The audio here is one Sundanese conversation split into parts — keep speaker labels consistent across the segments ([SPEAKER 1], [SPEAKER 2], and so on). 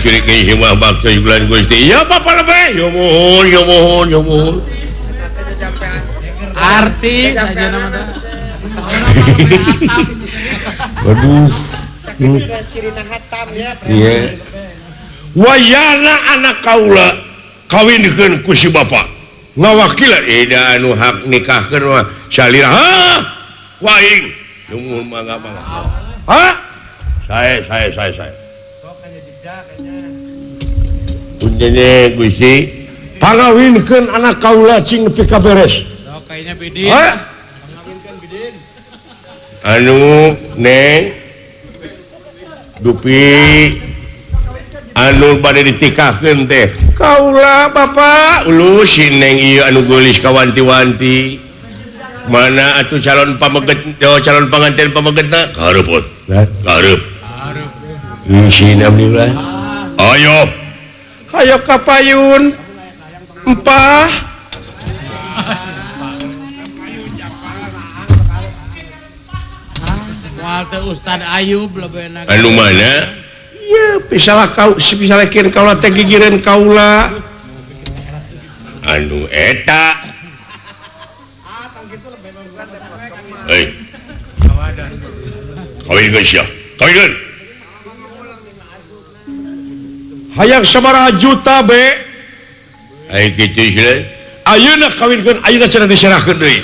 [SPEAKER 1] curik mah baktos bulan Gusti. Ya Bapak lebih. Ya mohon, ya mohon, ya mohon.
[SPEAKER 2] Artis aja namanya.
[SPEAKER 1] Waduh. Iya. Wayana anak kaula kawinkeun ku si bapak. Ngawakilan ida anu hak nikahkeun mah salira. Hah? Ku aing. Sumuhun mangga mangga. Hah? Saya. Punjene Gusti pangawinkeun anak kaula cing nepi ka beres.
[SPEAKER 2] Sok kayaknya bidin. Pangawinkeun bidin.
[SPEAKER 1] Anu Neng Dupi anu bade ditikahkeun teh kaula bapak ulu si Neng ieu anu geulis kawanti-wanti. Mana atuh calon pameget calon panganten pamegetna kareup. Kareup. Isin abdi ulah. Ayo. Ayo kapayun. Empah.
[SPEAKER 2] Moal teh Ustad Ayub lebih enak.
[SPEAKER 1] Anu mana? Ieu pisalah kau si pisalakeun kaula teh gigireun kaula. Anu eta. Hei. Kawinkeun sia. Kawinkeun. Hayang sabaraha juta be. Ai kitu sia. Ayeuna kawinkeun ayeuna cenah diserahkeun deui.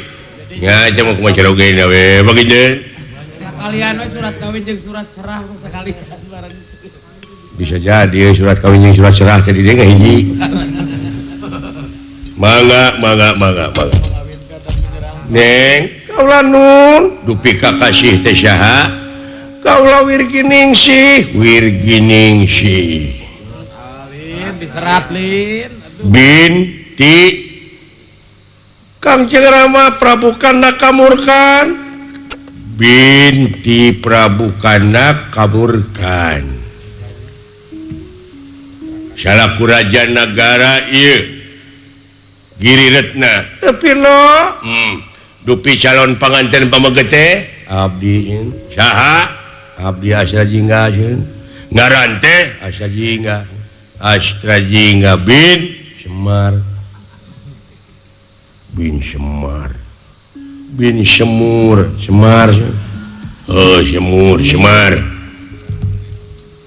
[SPEAKER 1] Nya teh mah kumaha carogena we bagina.
[SPEAKER 2] Sekalian we surat kawin jeung surat serah sekalian bareng.
[SPEAKER 1] Bisa jadi surat kawin jeung surat serah jadi deui hiji. Mangga mangga mangga mangga. Neng, kaula nun dupi kakasih teh saha? Kaula Wirginingsih, Wirginingsih.
[SPEAKER 2] Lin diserat lin.
[SPEAKER 1] Binti Kangjeng Rama Prabu Kanda Kamurkan. Binti Prabu Kanda Kamurkan. Salaku raja nagara ieu Giri Retna. Tapi lo dupi calon panganten pameget teh abdi saha? Abdi Astra Jingga sieun. Ngaran teh Astra Jingga. Astra Jingga bin Semar. Bin Semar. Bin Semur, Semar. Oh, Semur, Semar.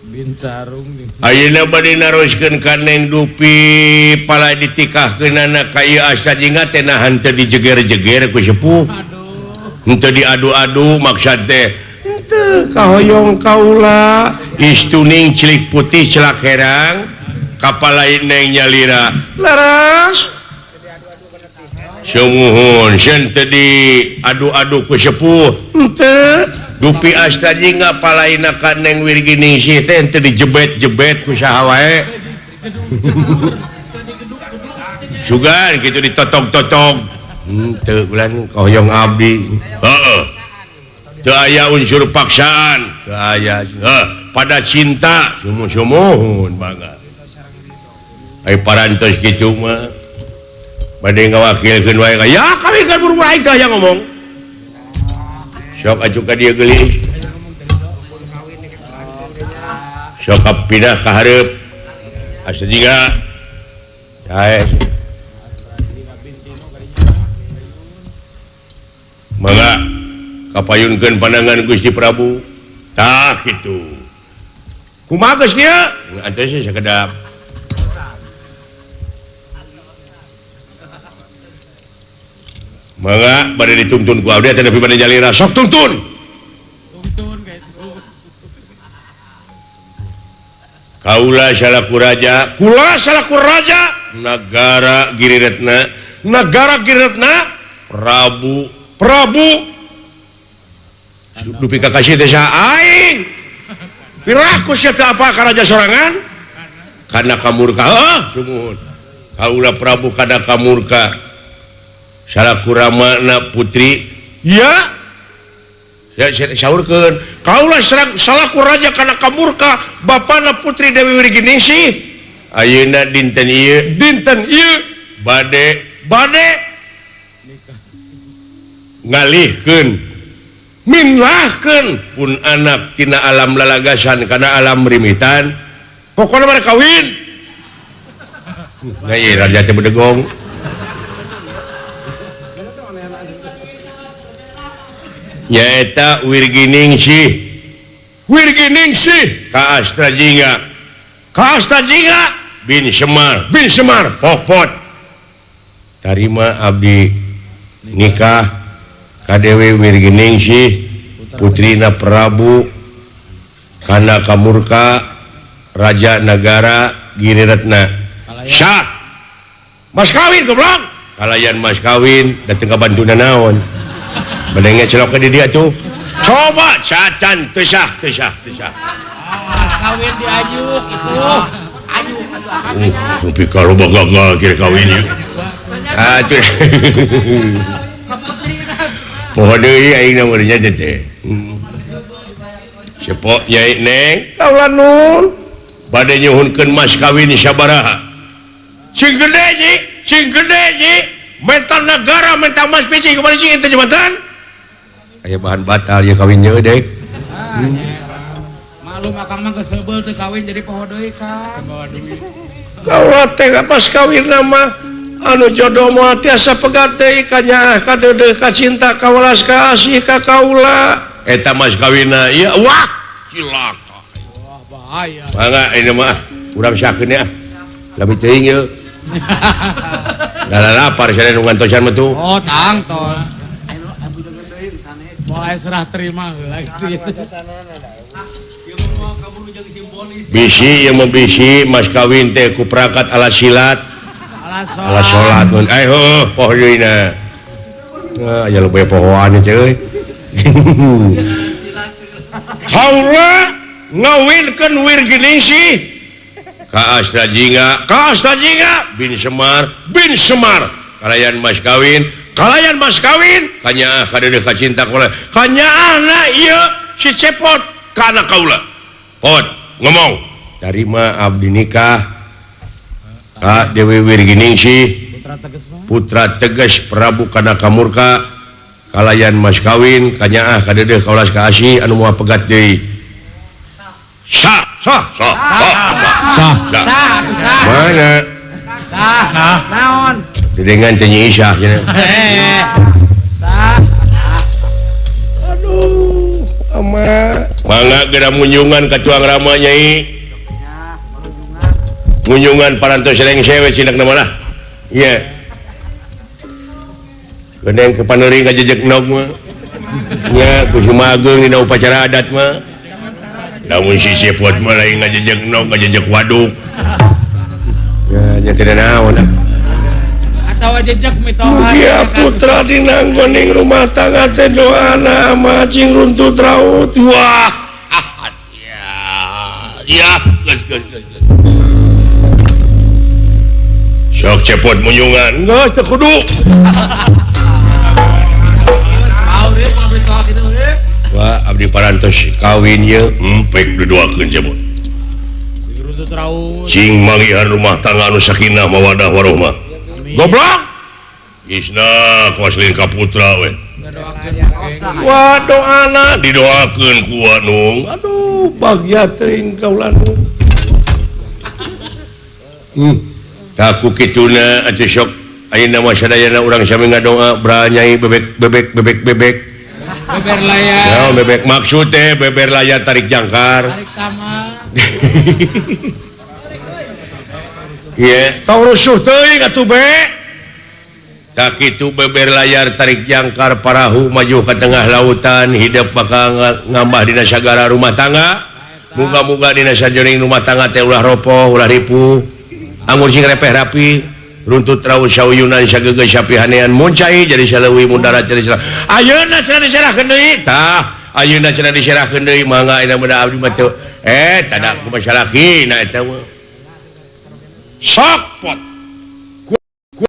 [SPEAKER 2] Bin Sarung.
[SPEAKER 1] Ayeuna bade naroskeun ka Neng Dupi pala ditikahkeunana ka ieu Astra Jingga teh nahan teu dijeger-jeger ku sepuh. Henteu diadu-adu maksad teh. Henteu kahoyong kaula istuning cilik putih celak herang kapal lain neng nyalira. Laras. Sumuhun sieun teu diadu-adu ku sepuh. Henteu. Dupi Astra Jingga palaina ka Neng Wirginingsih teh henteu dijebet-jebet ku saha wae. Sugan kitu ditotog-totog. Henteu ulan kahoyong abdi. Heeh. Teu aya unsur paksaan, teu aya. Heuh, pada cinta sumuhun mangga. Ai parantos kitu mah bade ngawakilkeun wae ka ya kami kan buru aing teh aya ngomong. Sok atuh ka dieu geulis. Sok pindah ka hareup. Asa jiga. Sae. Mangga kapayunkeun pandangan Gusti Prabu. Tah kitu. Kumaha geus kieu? Antos sakedap. Mangga bade dituntun ku abdi teh nepi bade jalira sok tuntun.
[SPEAKER 2] Tuntun kitu.
[SPEAKER 1] Kaula salaku raja, kula salaku raja nagara Giriretna, nagara Giriretna Prabu Prabu dupi kakasih teh saha aing. Piraku sia teu apa ka raja sorangan? Kana kamurka heuh sumuhun. Kaula Prabu kana kamurka. Salaku ramana putri ya saurkeun kaula salaku raja kana kamurka bapana putri Dewi Wirginingsih ayeuna dinten ieu bade bade ngalihkeun minlahkeun pun anak tina alam lalagasan kana alam rimitan Pokona mah kawin. Nah ieu raja teh bedegong. Nyaeta Wirginingsih. Wirginingsih ka Astrajingga. Ka Astrajingga bin Semar, bin Semar popot. Tarima abdi nikah ka Dewi Wirginingsih putrina Prabu Kana Kamurka Raja Nagara Giriretna. Syah. Mas kawin goblok. Kalayan mas kawin dateng ka bantuna naon. Bedengnya celok ke dia tuh. Coba cacan teu sah, teu sah, teu sah.
[SPEAKER 2] Mas kawin diajuk itu. Ajuk
[SPEAKER 1] Tapi kalau gagal kira kawin ieu. Atuh. Poho deui aing na meureun nya teh. Cepok nyai neng kaula nun. Bade nyuhunkeun mas kawin sabaraha? Sing gede nyi, sing gede nyi. Menta negara menta mas picing kemana sih ente jembatan? Aya bahan batal ya kawin nya deh.
[SPEAKER 2] Maklum akang mah geus teu kawin jadi poho deui Kang.
[SPEAKER 1] Kaula teh pas kawin mah anu jodoh moal tiasa pegat deui ka nyaah ka deudeuh ka cinta ka welas ka asih ka kaula. Eta mas kawinna ieu wah cilaka.
[SPEAKER 2] Wah bahaya.
[SPEAKER 1] Mangga ini mah urang sakeun ya. Lami teuing ieu. Lala lapar saya nu ngantosan mah tuh.
[SPEAKER 2] Oh, tangtos. Mulai serah terima heula gitu.
[SPEAKER 1] Bisi ieu mah bisi mas kawin teh ku perangkat alat silat. Alat salat. Mun ai heuh poho deui na. Nah, aya loba pohoan teh euy. Haula ngawinkeun Wirginingsih ka Astrajingga, ka Astrajingga bin Semar, bin Semar. Kalayan mas kawin, kalayan mas kawin, kanyaah kadeudeuh ka cinta kaula. Kanyaahna ieu si Cepot kana kaula. Pot ngomong, tarima abdi nikah ka Dewi Wirginingsih putra Teges Prabu Kana Kamurka kalayan mas kawin kanyaah kadeudeuh kaulas ka asih anu moal pegat deui. Sah sah sah sah sah sah. Mana?
[SPEAKER 2] Sah. Sah. Naon?
[SPEAKER 1] Dengan teh Nyi Isah cenah.
[SPEAKER 2] Sah.
[SPEAKER 1] Aduh, ama. Mangga geura munjungan ka tuang rama Nyai. Munjungan parantos rengse we cinak na malah. Iya. Geuning ke paneuring kajejek nog mah. Nya kusuma ageung dina upacara adat mah. Lamun si Cepot mah lain ngajejek nog ngajejek waduk. Ya nya teu naon ah.
[SPEAKER 2] Atawa jejek mitoha.
[SPEAKER 1] Mugia putra dinanggoning rumah tangga teh doana ama cing runtut raut. Wah. Ya. Ya, geus geus geus. Sok Cepot munjungan. Geus teu kudu. Wah, abdi parantos kawin ye empek didoakeun Cepot. Cing manggihan rumah tangga anu sakinah mawadah warohmah. Goblok. Isna kuaslin ka putra we. Wah, doana didoakeun ku Anung. Aduh, bagya teuing kaula nu. Taku kituna atuh sok ayeuna mah sadayana urang sami ngadoa branyai bebek bebek bebek bebek.
[SPEAKER 2] Beber layar.
[SPEAKER 1] Ya, bebek maksud teh beber layar tarik jangkar.
[SPEAKER 2] Tarik tama.
[SPEAKER 1] Iya, tong rusuh teuing atuh be. Tak kitu beber layar tarik jangkar parahu maju ke tengah lautan hidup bakal ngambah dina sagara rumah tangga. Muga-muga dina sajoring rumah tangga teh ulah ropoh, ulah ripuh. Anggur sing repeh rapi. Runtut raut sauyunan sageugeuh sapihanean muncai jadi saleuwi mundarat jadi salah. Ayeuna cenah diserahkeun deui. Tah, ayeuna cenah diserahkeun deui mangga ayeuna mah abdi mah teu. Tada kumaha salakina eta mah. Sok pot.